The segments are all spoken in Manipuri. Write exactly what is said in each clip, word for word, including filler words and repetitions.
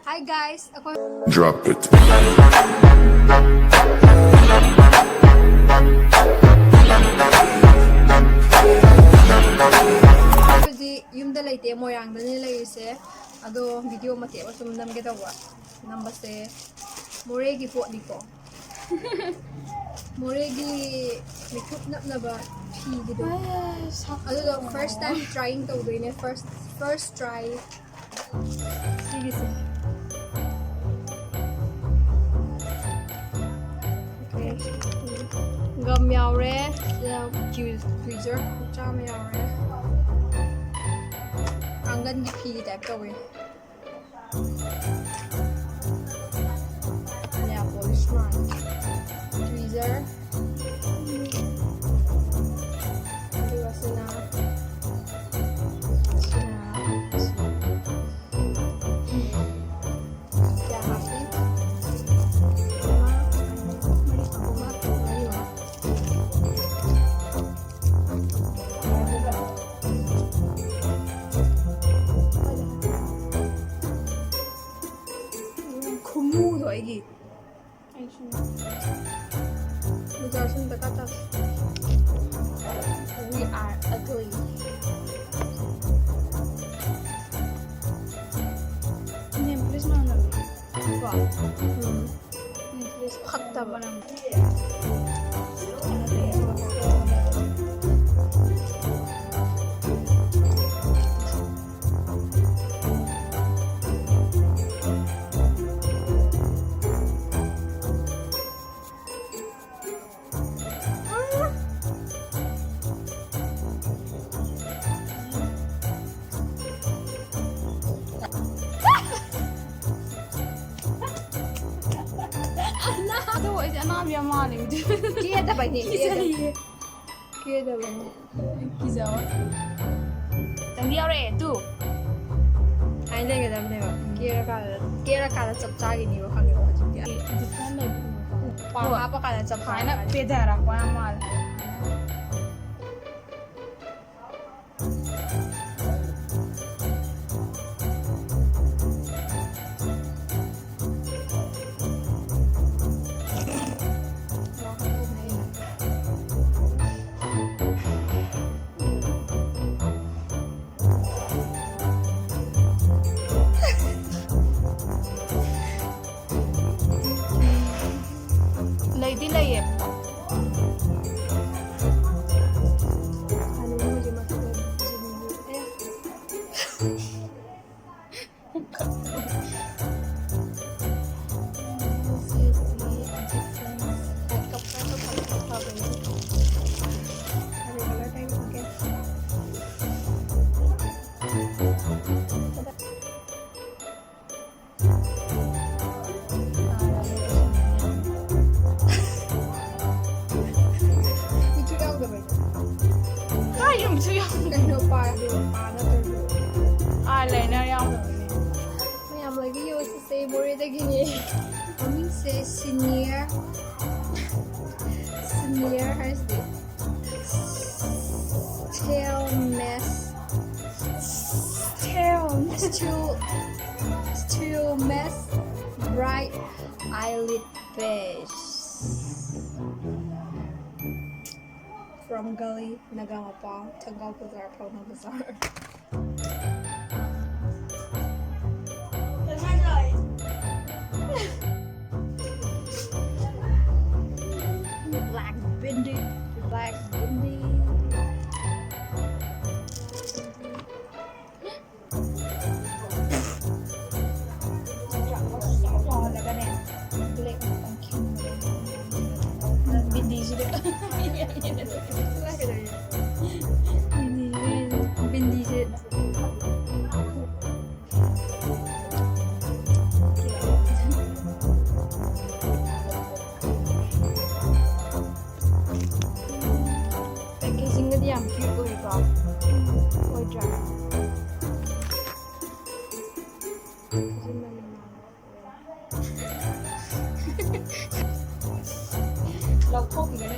Hi guys, ꯑꯩꯈꯣꯏ Drop it. ꯍꯧꯖꯤꯛ ꯌꯨꯝꯗ ꯂꯩꯇꯦ, ꯃꯣꯏꯔꯥꯡꯗꯅꯦ ꯂꯩꯔꯤꯁꯦ꯫ ꯑꯗꯣ ꯚꯤꯗꯤꯑꯣ ꯃꯇꯦꯛ ꯑꯃ ꯁꯨꯝ ꯅꯝꯒꯦ ꯇꯧꯕ꯫ ꯅꯝꯕꯁꯦ ꯃꯣꯔꯦꯒꯤ ꯄꯣꯠꯅꯤꯀꯣ꯫ ꯃꯣꯔꯦꯒꯤ ꯃꯤꯊꯨꯞ ꯅꯞꯅꯕ ꯐꯤꯒꯤꯗꯣ꯫ ꯑꯗꯨꯗꯣ first time trying ꯇꯧꯗꯣꯏꯅꯦ, first first try꯫ ꯁꯤꯒꯤꯁꯦ꯫ ꯒꯝ ꯌꯥꯎꯔꯦ, ꯁꯤꯗ ꯇ꯭ꯋꯤꯖꯔ ꯃꯆꯥ ꯑꯃ ꯌꯥꯎꯔꯦ꯫ ꯀꯥꯡꯒꯟꯒꯤ ꯐꯤꯒꯤ type ꯇꯧꯋꯦ꯫ Nail polish ꯃꯥꯜꯂꯦ꯫ Tweezer꯫ ꯑꯗꯨꯒ ꯁꯤꯅ, ꯁꯤꯅ, ꯀꯌꯥ ꯍꯥꯞꯄꯤ? ꯑꯃ, ꯑꯅꯤ, ꯑꯍꯨꯝ, ꯃꯔꯤ, ꯃꯉꯥ꯫ ꯈꯨꯃꯨꯗꯣ ꯑꯩꯒꯤ꯫ ꯃꯨꯖꯥꯁꯨ ꯗꯔꯀꯥꯔ ꯇꯥꯗꯦ꯫ We are ugly꯫ Nail polish ꯃꯥꯟꯅꯕꯅꯦ꯫ ꯀꯣ? ꯎꯝ꯫ Nail polish ꯐꯠꯇꯕ꯫ ꯑꯗꯣ ꯑꯩꯗꯤ ꯑꯅꯥꯕ ꯌꯥꯝ ꯃꯥꯜꯂꯦ ꯍꯧꯖꯤꯛ꯫ ꯀꯦꯗꯕꯩꯅꯦ, ꯀꯦꯗꯕ-, ꯀꯤꯖꯩꯌꯦ꯫ ꯀꯦꯗꯕꯩꯅꯦ꯫ ꯀꯤꯖꯕ꯫ ꯈꯤꯇꯪꯗꯤ ꯌꯥꯎꯔꯛꯑꯦ ꯇꯨ꯫ ꯍꯥꯏꯅ ꯂꯩꯒꯗꯕꯅꯦꯕ꯫ ꯀꯦꯔꯀꯥꯟꯗ, ꯀꯦꯔꯀꯥꯟꯗ ꯆꯞ ꯆꯥꯒꯤꯅꯦꯕ, ꯈꯪꯉꯦꯕ ꯍꯧꯖꯤꯛꯇꯤ꯫ ꯗꯤꯐ꯭ꯔꯦꯟ ꯂꯩꯕꯅꯦꯕꯀꯣ꯫ ꯄꯥꯛ ꯍꯣꯏ꯫ ꯍꯥꯞꯄꯀꯥꯟꯗ ꯆꯞ ꯁꯨꯃꯥꯏꯅ ꯆꯥꯔꯀꯥꯟꯗ꯫ ꯄꯦꯊꯔꯛꯄ ꯌꯥꯝ ꯃꯥꯜꯂꯦ꯫ ꯂꯩꯌꯦ꯫ ꯀꯥꯏ ꯌꯨꯝꯁꯨ ꯌꯥꯎꯗꯦ꯫ ꯀꯩꯅꯣ ꯄꯥꯏ, ꯄꯥ ꯅꯠꯇ꯭ꯔꯁꯨ꯫ ꯑꯥꯏ ꯂꯥꯏꯅꯔ ꯌꯥꯎꯗꯕꯅꯦ꯫ ꯃꯌꯥꯝ ꯂꯩꯕꯤꯌꯣ, ꯁꯤꯁꯦ ꯃꯣꯔꯦꯗꯒꯤꯅꯦ꯫ ꯃꯃꯤꯡꯁꯦ ꯁꯤꯅꯤꯌꯔ꯫ ꯁꯤꯅꯤꯌꯔ ꯍꯥꯏꯁꯤꯗꯤ꯫ Steel Mess. Steel. Steel, Steel Mess Bright Eyelid Base. From Gully, Nagamapal, Thangaw Bazar, Paona Bazar. Black Bindi, Black Bindi. ꯕꯤꯟꯗꯤꯁꯤꯗ꯫ ꯕꯤꯟꯗꯤꯁꯦ꯫ ꯄꯦꯀꯦꯖꯤꯡꯒꯗꯤ ꯌꯥꯝ cute ꯑꯣꯏꯀꯣ꯫ ꯑꯣꯏꯗ꯭ꯔꯥ? ꯂꯧꯊꯣꯛꯈꯤꯒꯅꯤ꯫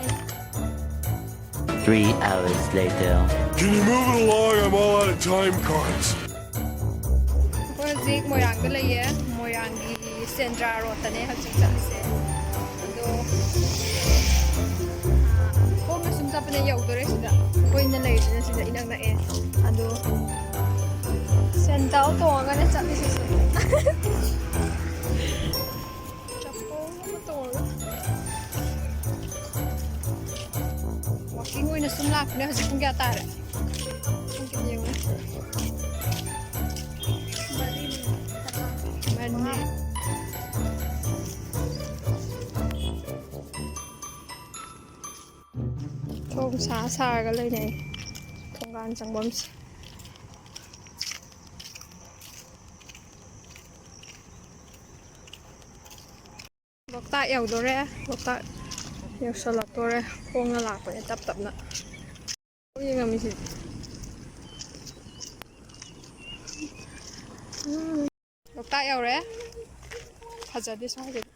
Three hours later. Can you move it along? I'm all out of time cards. ꯑꯩꯈꯣꯏ ꯍꯧꯖꯤꯛ ꯃꯣꯏꯔꯥꯡꯗ ꯂꯩꯌꯦ꯫ ꯃꯣꯏꯔꯥꯡꯒꯤ ꯁꯦꯟꯗ꯭ꯔꯥ ꯔꯣꯗꯇꯅꯦ ꯍꯧꯖꯤꯛ ꯆꯠꯂꯤꯁꯦ꯫ ꯑꯗꯣ, ꯑꯥ, ꯈꯣꯡꯅ ꯁꯨꯝ ꯆꯠꯄꯅꯦ ꯌꯧꯗꯣꯔꯦ ꯁꯤꯗ꯫ ꯑꯩꯈꯣꯏꯅ ꯂꯩꯔꯤꯁꯤꯅ ꯁꯤꯗ ꯏꯅꯛ ꯅꯛꯑꯦ꯫ ꯑꯗꯣ ꯁꯦꯟꯗꯜ ꯇꯣꯡꯉꯒꯅꯦ ꯆꯠꯂꯤꯁꯤꯁꯨ꯫ ꯆꯞꯄꯜ ꯑꯃ ꯇꯣꯡꯉꯒ꯫ ꯅꯣꯏ ꯍꯧꯖꯤꯛ ꯄꯨꯡ ꯀꯌꯥ ꯇꯥꯔꯦ? ꯄꯨꯡ ꯀꯌꯥ ꯌꯦꯡꯉꯨ? ꯃꯔꯤ꯫ ꯊꯣꯡ ꯁꯥ ꯁꯥꯔꯒ ꯂꯩꯅꯩ ꯊꯣꯡꯒꯥꯟ ꯆꯪꯐꯝꯁꯦ꯫ ꯂꯣꯛꯇꯥꯛ ꯌꯧꯗꯣꯔꯦ꯫ ꯂꯣꯛꯇꯥꯛ ꯌꯧꯁꯜꯂꯛꯇꯣꯔꯦ꯫ ꯈꯣꯡꯅ ꯂꯥꯛꯄꯅꯦ ꯇꯞ ꯇꯞꯅ꯫ ꯌꯦꯡꯉꯝꯃꯤꯁꯤꯗꯤ꯫ ꯂꯣꯛꯇꯥꯛ ꯌꯧꯔꯦ꯫ ꯐꯖꯗꯦ ꯁ꯭ꯋꯥꯏꯗꯗꯤ꯫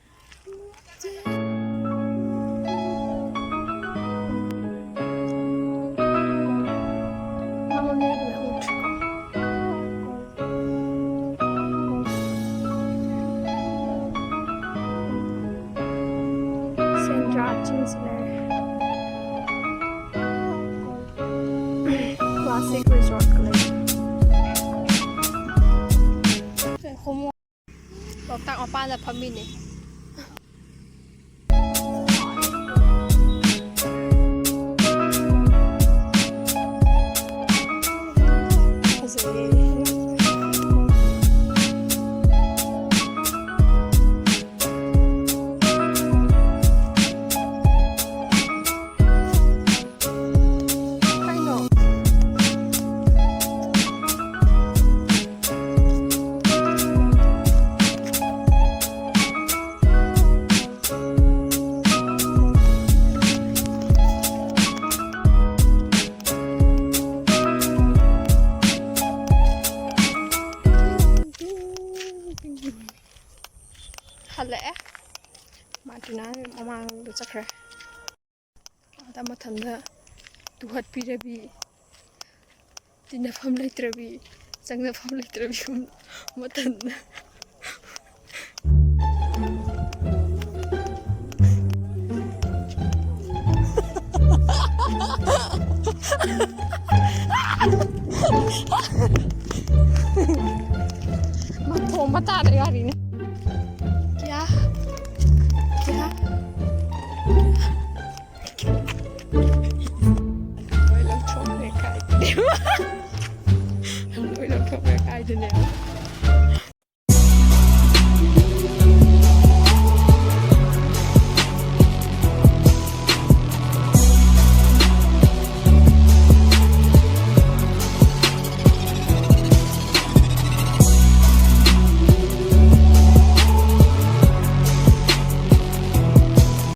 ꯁꯦꯟꯗ꯭ꯔꯥ ꯆꯤꯡꯁꯤ ꯂꯩꯔꯦ꯫ Classic Resort ꯀ ꯂꯩꯔꯦ꯫ ꯂꯣꯛꯇꯥꯛ ꯃꯄꯥꯟꯗ ꯐꯝꯃꯤꯅꯦ꯫ ꯐꯖꯩꯌꯦ꯫ ꯀꯩꯅꯣ? ꯍꯜꯂꯛꯑꯦ꯫ ꯃꯥꯔꯇꯤꯅꯥ ꯃꯃꯥꯡꯗ ꯆꯠꯈ꯭ꯔꯦ꯫ ꯑꯥꯗ ꯃꯊꯟꯗ ꯇꯨꯍꯠꯄꯤꯔꯕꯤ, ꯇꯤꯟꯅꯐꯝ ꯂꯩꯇ꯭ꯔꯕꯤ, ꯆꯪꯅꯐꯝ ꯂꯩꯇ꯭ꯔꯕꯤ ꯃꯊꯟꯗ꯫ ꯃꯊꯣꯡ ꯃꯇꯥꯗ ꯒꯥꯔꯤꯅꯦ꯫ ꯀꯌꯥ? ꯀꯌꯥ? ꯑꯗꯨꯅꯦ꯫